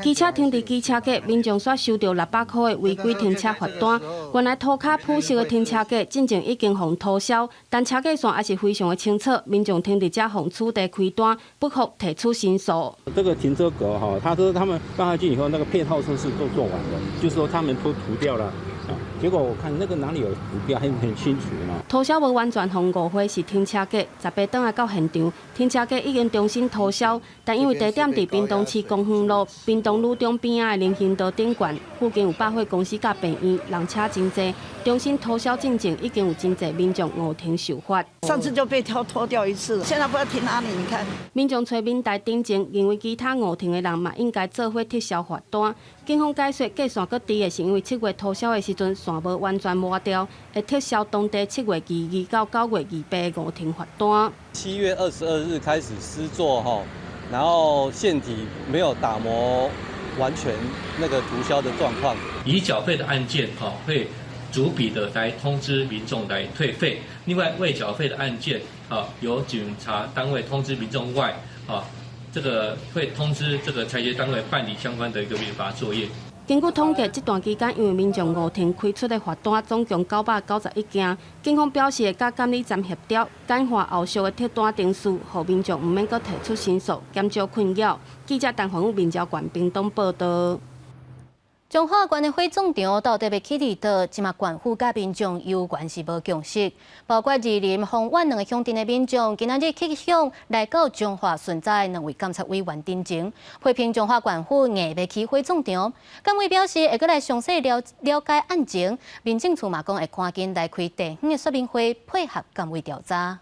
機車停佇機車格，民眾煞收著600箍的違規停車罰單。原來塗跤鋪設的停車格，進前已經予塗銷，但車格線猶是非常的清楚。民眾停佇遮予取締開單，不服提出申訴。這個停車格哈，他說他們放下去以後，那個配套設施都做完了，就是說他們都塗掉了。結果我看那個哪裡有塗掉，很清楚嘛。塗銷無完全予誤會是停車格，18轉來到現場，停車格已經重新塗銷，但因為地點佇屏東市公園路、屏東女中邊仔的人行道頂懸，附近有百貨公司佮病院，人車真濟。重新塗銷進前已經有真濟民眾誤停受罰。上次就被拖拖掉一次，現在不知道停哪裡，你看。民眾揣民代頂前，認為其他誤停的人嘛應該做伙撤銷罰單。警方解說，格線閣佇的是因為7月塗銷的時陣線無完全抹掉，會撤銷當地7月22到9月28的誤停罰單。7月22日開始施作哈，然後線體沒有打磨完全那個塗銷的狀況。已繳費的案件哈會逐筆的來通知民眾來退費，另外未繳費的案件啊，由警察單位通知民眾外啊，這個會通知這個裁決單位辦理相關的一個免罰作業。根據統計，這段期間因為民眾誤停開出的罰單總共991件。警方表示會佮監理站協調，簡化後續的撤單程序，予民眾毋免閣提出申訴，減少困擾。記者陳宏宇、民焦縣屏東報導。彰化縣的火葬場到底欲起佇佗？這馬縣府佮民眾猶原是無共識。包括二林、豐原兩个鄉鎮的民眾，今仔日去向來到彰化巡查的兩位監察委員陣前，批評彰化縣府硬欲起火葬場。監委表示會閣來詳細了了解案情，民政處嘛講會趕緊來開地方的說明會，配合監委調查。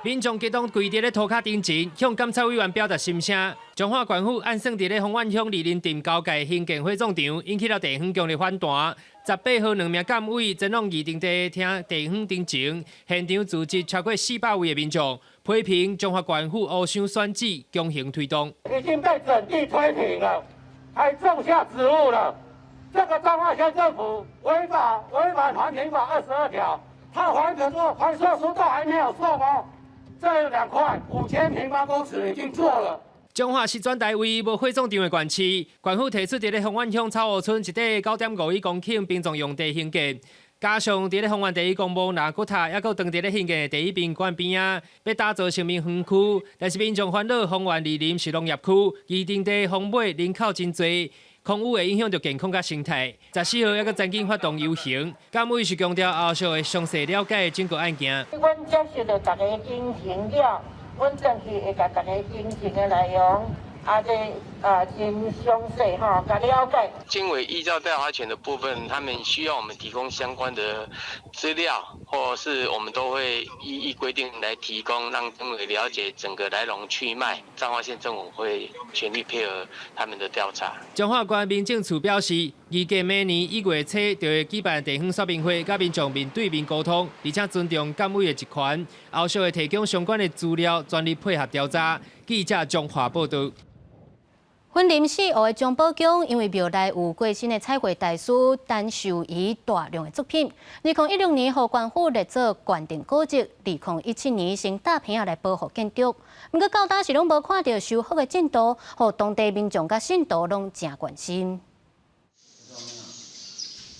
民眾激動跪佇咧塗跤頂前，向監察委員表達心聲。彰化縣府按算佇咧豐原鄉二林鎮交界興建火葬場，引起了地方強烈反彈。18號，兩名監委前往預定地聽地方陳情，現場聚集超過400位的民眾，批評彰化縣府烏箱選址，強行推動。已經被整地推平了，還種下植物了。這個彰化縣政府違法違反環評法22條，他環評書、環評書都還沒有送哦。這兩塊5000平方公尺已經做了。彰化是全台唯一無火葬場的縣市，縣府提出佇咧豐原鄉草湖村一塊9.51公頃殯葬用地興建，加上佇咧豐原第一公墓納骨塔，猶閣當佇咧興建的第一殯館邊仔，欲打造生命園區，但是民眾煩惱豐原二林是農業區，預定地豐尾人口真濟。空污會影響著健康佮生態。14號猶閣曾經發動遊行，監委是強調後續會詳細了解整個案件。阮接受著大家陳情了，阮轉去會共大家陳情的內容，啊，這啊真詳細吼，共了解。監委依照調查權的部分，他們需要我們提供相關的資料，或是我們都會依依規定來提供，讓監委了解整個來龍去脈。彰化縣政府會全力配合他們的調查。彰化縣民政處表示，預計明年1月初就會舉辦地方說明會，佮民眾面對面溝通，而且尊重監委的職權，後續會提供相關的資料，全力配合調查。記者彰化報導。雲林四湖的張保宮，因為廟內有過身的彩繪大師陳壽儀大量的作品，2016年予縣府列做縣定古蹟，2017年先搭棚仔來保護建築。毋過到今是攏無看著修復的進度，予當地民眾佮信徒攏誠關心。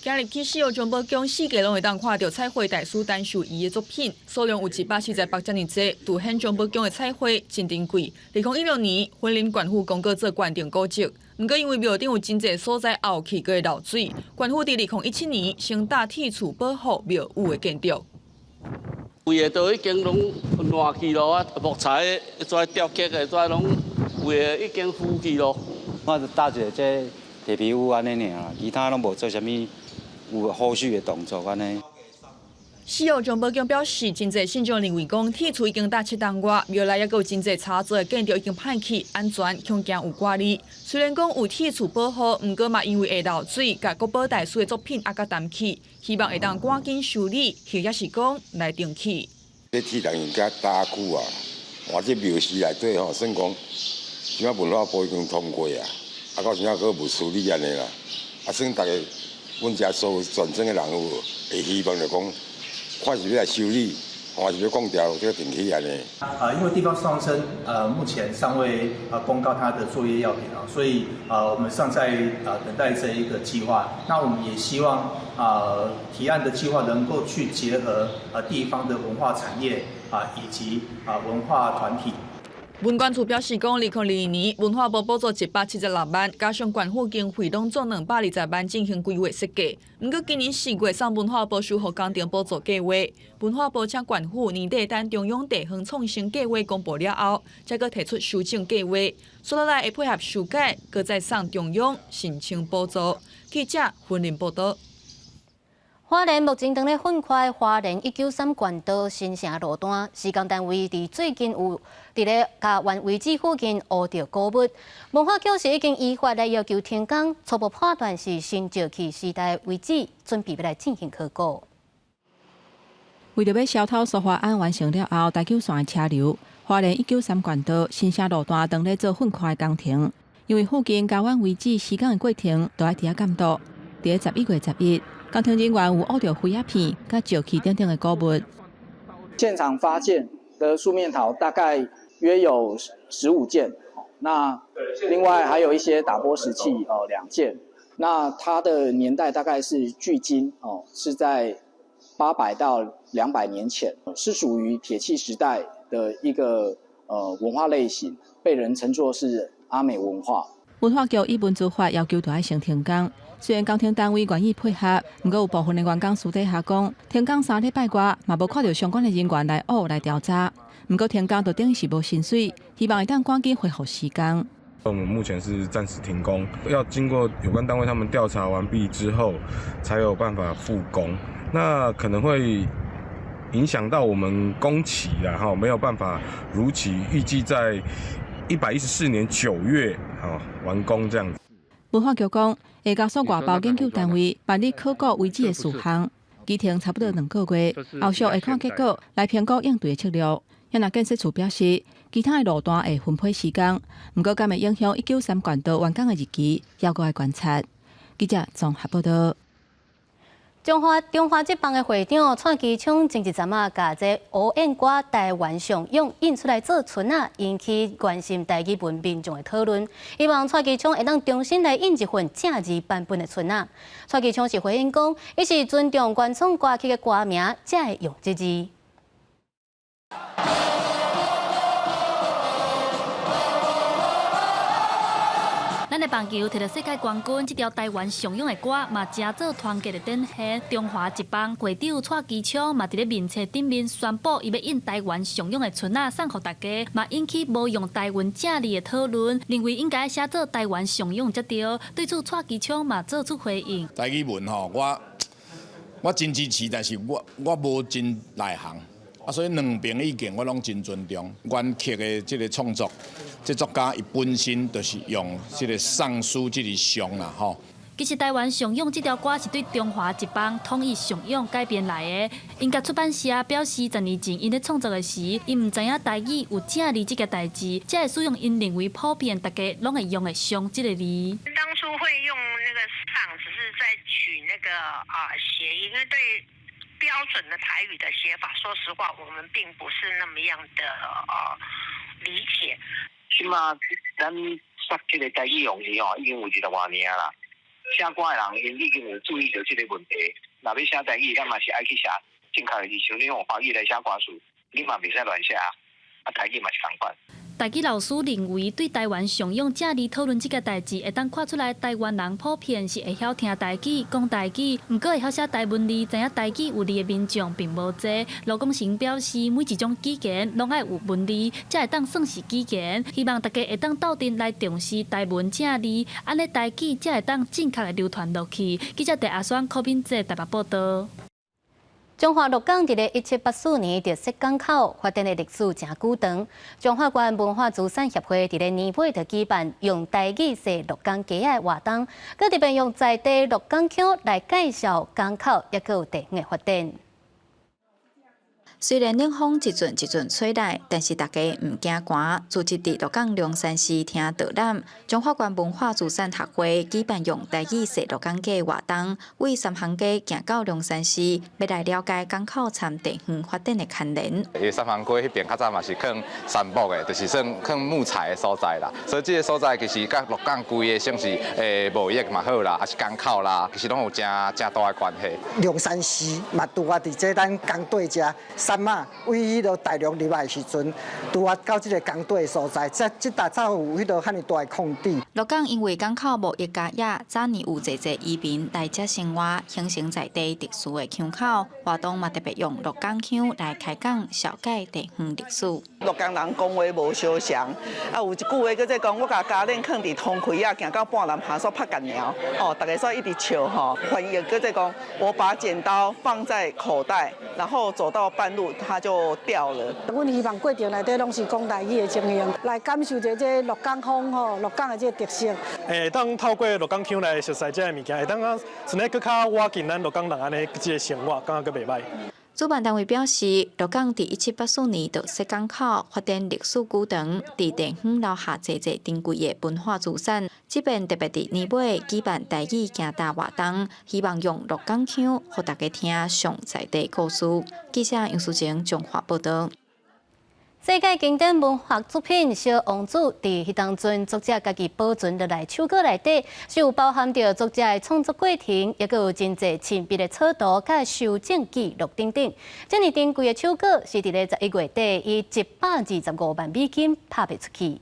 行入去四湖張保宮，四界攏會當看著彩繪大師陳壽儀的作品，數量有148遮爾濟，凸顯張保宮的彩繪真珍貴。2016年，雲林縣府公告做縣定古蹟，毋過因為廟頂有真濟所在漚去閣會漏水，縣府佇2017年先搭鐵厝保護廟宇的建築。規个都已經攏爛去囉啊，木材跩雕刻的跩攏有的已經腐去囉。我就搭一个這鐵皮屋按呢爾，其他攏無做啥物。有後續的動作按呢。四湖張保宮表示，真濟信眾認為講，鐵厝已經搭7冬外，廟內猶閣有真濟插座的建築已經歹去，安全恐驚有掛慮。雖然講有鐵厝保護，毋過嘛因為會漏水，共國寶大師的作品壓甲澹去，希望會當趕緊修理，或者是講來重起。這鐵人應該搭久啊，換這廟宇內底吼，算講，這擺文化部已經通過啊，啊到現在閣無處理按呢啦，啊算逐家。阮遮所有全省的人有無會希望就講，看是欲來修理，還是欲講掉這個重起按呢？啊，因為地方創生，目前尚未公告它的作業要點啊，所以我們尚在等待這一個計劃。那我們也希望提案的計劃能夠去結合地方的文化產業啊，以及文化團體。文管處表示講，2022年文化部補助176萬，加上縣府經費攏總220萬進行規劃設計。毋過今年4月送文化部修復工程補助計劃，文化部請縣府年底等中央地方創生計劃公布了後，才閣提出修正計劃，紲落來會配合修改，閣再送中央申請補助。記者雲林報導。花蓮目前正咧噴開花蓮193縣道新城路段，施工單位佇最近有佇咧佳苑遺址附近挖著古物，文化局是已經依法來要求停工，初步判斷是新石器時代遺址，準備欲來進行考古。為著欲消偷蘇花案完成了後，台九線的車流，花蓮193縣道新城路段當咧做糞塊工程，因為附近佳苑遺址施工的過程都愛佇遐監督。佇咧11月11，工程人員有挖著灰仔片、佮石器等等的古物。現場發現的素面陶大概約有15件，那另外還有一些打剝石器哦2件。那它的年代大概是距今哦是在800到200年前，是屬於鐵器時代的一個文化類型，被人稱作是阿美文化。文化局以文資法要求，著愛先停工。雖然工程單位願意配合，毋過有部分的員工私底下講，停工3禮拜外，嘛無看著相關的人員來挖來調查。毋過停工就等於是無薪水，希望會當趕緊恢復施工。我們目前是暫時停工，要經過有關單位他們調查完畢之後，才有辦法復工。那可能會影響到我們工期啦，哈，沒有辦法如期預計在114年9月啊完工這樣子。文化局講，會加速外包研究單位辦理考古遺址的事項，期程差不多2個月，後續會看結果來評估應對的策略。若建設處表示，其他的路段會分批施工，毋過敢會影響193縣道完工的日期，猶閣愛觀察。記者綜合報導。中華職棒的會長蔡其昌前一陣仔，共這烏燕歌台灣上勇印出來做春仔，引起關心台語文民眾的討論。希望蔡其昌會當重新來印一份正字版本的春仔。蔡其昌是回應講，伊是尊重原創歌曲的歌名，才會用這字。咱的棒球摕著世界冠軍，這條台灣上勇的歌嘛，成做團結的展現。中華職棒會長蔡其昌嘛，佇咧面冊頂面宣布，伊欲印台灣上勇的春仔送予大家，嘛引起無用台灣正字的討論，認為應該寫做台灣上勇才對。對此，蔡其昌嘛做出回應。台語文吼，我真支持，但是我無真內行。啊，所以兩邊意見我攏真尊重。原曲的這个創作，這作家伊本身就是用這个喪書這个上啦吼。其實台灣尚勇這條歌是對中華一邦統一尚勇改編來的。𪜶共出版社表示，10年前𪜶咧創作的時，𪜶毋知影台語有正字這個代誌，才會使用𪜶認為普遍大家攏會用的尚這個字。當初會用那個尚，只是在取那個啊諧音，因為對標準的台語的寫法，說實話，我們並不是那麼樣的理解。這馬咱說這個台語用字吼，已經有20外年啦。寫歌的人，𪜶已經有注意著這個問題。若欲寫台語，咱嘛是愛去寫正確的字，像你用華語來寫歌詞，你嘛袂使亂寫啊。啊，台語嘛是仝款。台語老師認為，對台灣尚勇正字討論這個代誌，會當看出來台灣人普遍是會曉聽台語、講台語，毋過會曉寫台文字、知影台語有字的民眾並無濟。盧廣成表示，每一種語言攏愛有文字，才會當算是語言。希望大家會當鬥陣來重視台文正字，按呢台語才會當正確的流傳落去。記者鄭阿雙、柯敏哲台北報導。彰化鹿港佇咧1784年就設港口，發展的歷史誠久長。彰化縣文化資產協會佇咧年尾就舉辦用台語說鹿港街仔的活動，閣特別用在地鹿港腔來介紹港口，抑閣有地方的發展。雖然冷風一陣一陣吹來，但是大家毋驚寒。聚集佇鹿港龍山寺聽導覽，彰化縣文化資產協會舉辦用台語說鹿港街活動，為三行街行到龍山寺，欲來了解港口參地方發展的牽連。因為三行街彼邊較早嘛是囥杉木的，就是算囥木材的所在啦。所以這個所在其實佮鹿港規个算是貿易嘛好啦，抑是港口啦，其實攏有誠誠大的關係。龍山寺嘛，拄仔佇這咱江對遮。杉仔為彼落大陸入來的時陣，拄仔到這个江底的所在，這這搭才有彼落遐爾大的空地。鹿港因為港口貿易加業，早年有濟濟移民來遮生活，形成在地特殊的腔口。活動嘛特別用鹿港腔來開講，紹介地方歷史。鹿港人講話無相像，啊有一句話叫做講，我共鉸鏈囥佇通開仔，行到半暳下煞拍結爾，哦，大家煞一直笑吼。翻譯叫做講，我把剪刀放在口袋，然後走到半路，它就掉了。阮希望過程內底攏是講台語的情形，來感受著這鹿港風吼，鹿港的這個特色。會當透過鹿港腔來熟悉這个物件，會當講賰咧閣較倚近咱鹿港人按呢這个生活，感覺閣袂䆀。主辦單位表示，鹿港佇1784年就設港口，發展歷史久長，佇地方留下濟濟珍貴的文化資產。這遍特別佇年尾舉辦台語行踏活動，希望用鹿港腔予大家聽上在地故事。記者楊淑靜彰化報導。世界經典文學作品《小王子》佇彼當陣，作者家己保存落來手稿內底，是有包含著作者的創作過程，抑閣有真濟親筆的草圖、佮修正記錄等等。這爾珍貴的手稿是佇咧11月底以125萬美金拍賣出去。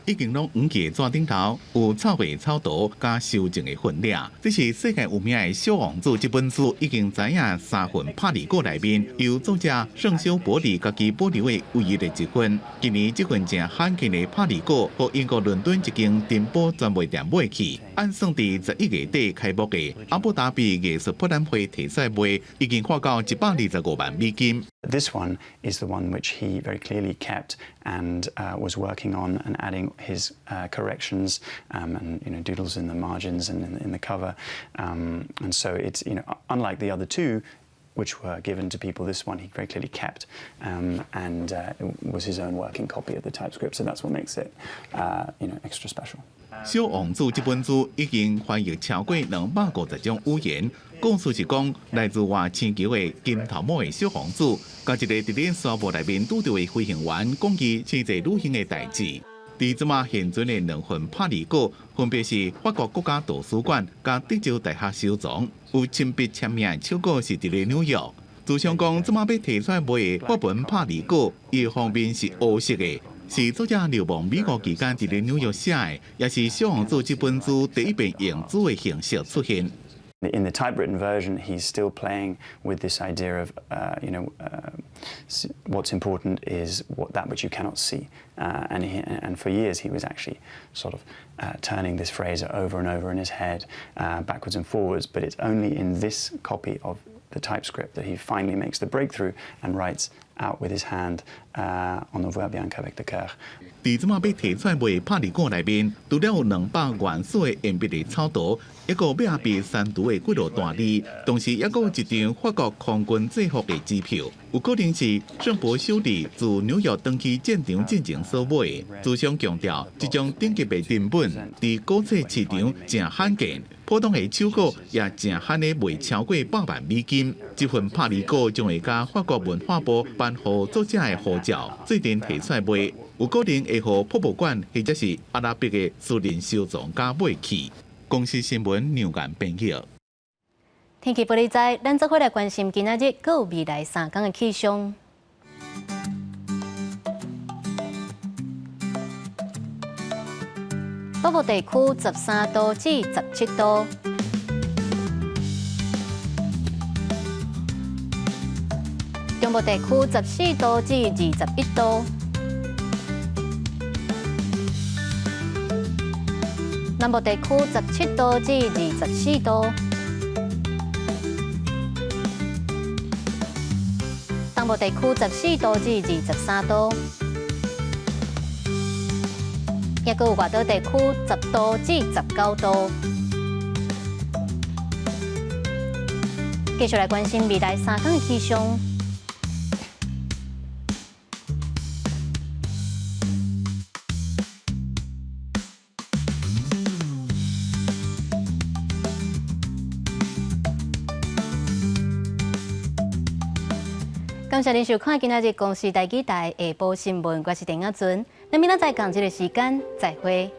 已經攏黃去的紙頂頭有草畫草圖佮修正的痕跡，這是世界有名的《小王子》這本書已經知影三份拍字稿內面，由作者聖修伯里家己保留的唯一的一份。今年這份誠罕見的拍字稿，予英國倫敦一間珍寶專賣店買去，按算佇11月底開幕的阿布達比藝術博覽會提出來賣，已經看到125萬美金。 This one is the one which he very clearly kept and was working on and adding his corrections and doodles in the margins and in the cover. And so it's unlike the other two, which were given to people, this one he very clearly kept and it was his own working copy of the typescript. So that's what makes it extra special. 小王子這本書已經翻譯超過250種語言。故事是講來自外星球的金頭毛的小王子，佮一個佇咧沙漠內面拄著的飛行員講伊星際旅行的代誌。佇這馬現存的兩份拍字稿，分別是法國國家圖書館佮德州大學收藏，有親筆簽名的手稿是佇咧紐約。自上講，這馬欲提出來賣的法文拍字稿，伊封面是烏色的，是作者流亡美國期間佇咧紐約寫的，也是《小王子》這本書第一遍用紙的形式出現。 In the typewritten version, he's still playing with this idea of what's important is that which you cannot see. And for years, he was actually sort of turning this phrase over and over in his head, backwards and forwards. But it's only in this copy of the typescript that he finally makes the breakthrough and writes out with his hand on ne voit bien qu'avec le cœur。佇這馬欲提出來賣拍字稿內面，除了有200元素的鉛筆的草圖，抑閣有尾仔被刪除的幾落大字，同時抑閣有一張法國空軍制服的支票，有可能是聖柏修理自紐約轉去戰場進前所買的。諮商強調，這種等級的珍本佇古冊市場誠罕見，普通的手稿也誠罕咧賣超過100萬美金。這份拍字稿將會佮法國文化部頒予作者的護照，做陣提出來賣，有可能會予博物館或者是阿拉伯的私人收藏家買去。公視新聞梁岩編譯。天氣報你知，咱做伙來關心今仔日閣有未來3天的氣象。北部地區13度至17度。中部地區14度至21度。南部地區17度至24度。東部地區14度至23度。抑閣有外島地區10度至19度。繼續來關心未來3天的氣象。感謝您收看今仔日公視台語台下晡新聞，我是陳亞純。咱明仔載仝這个時間再會。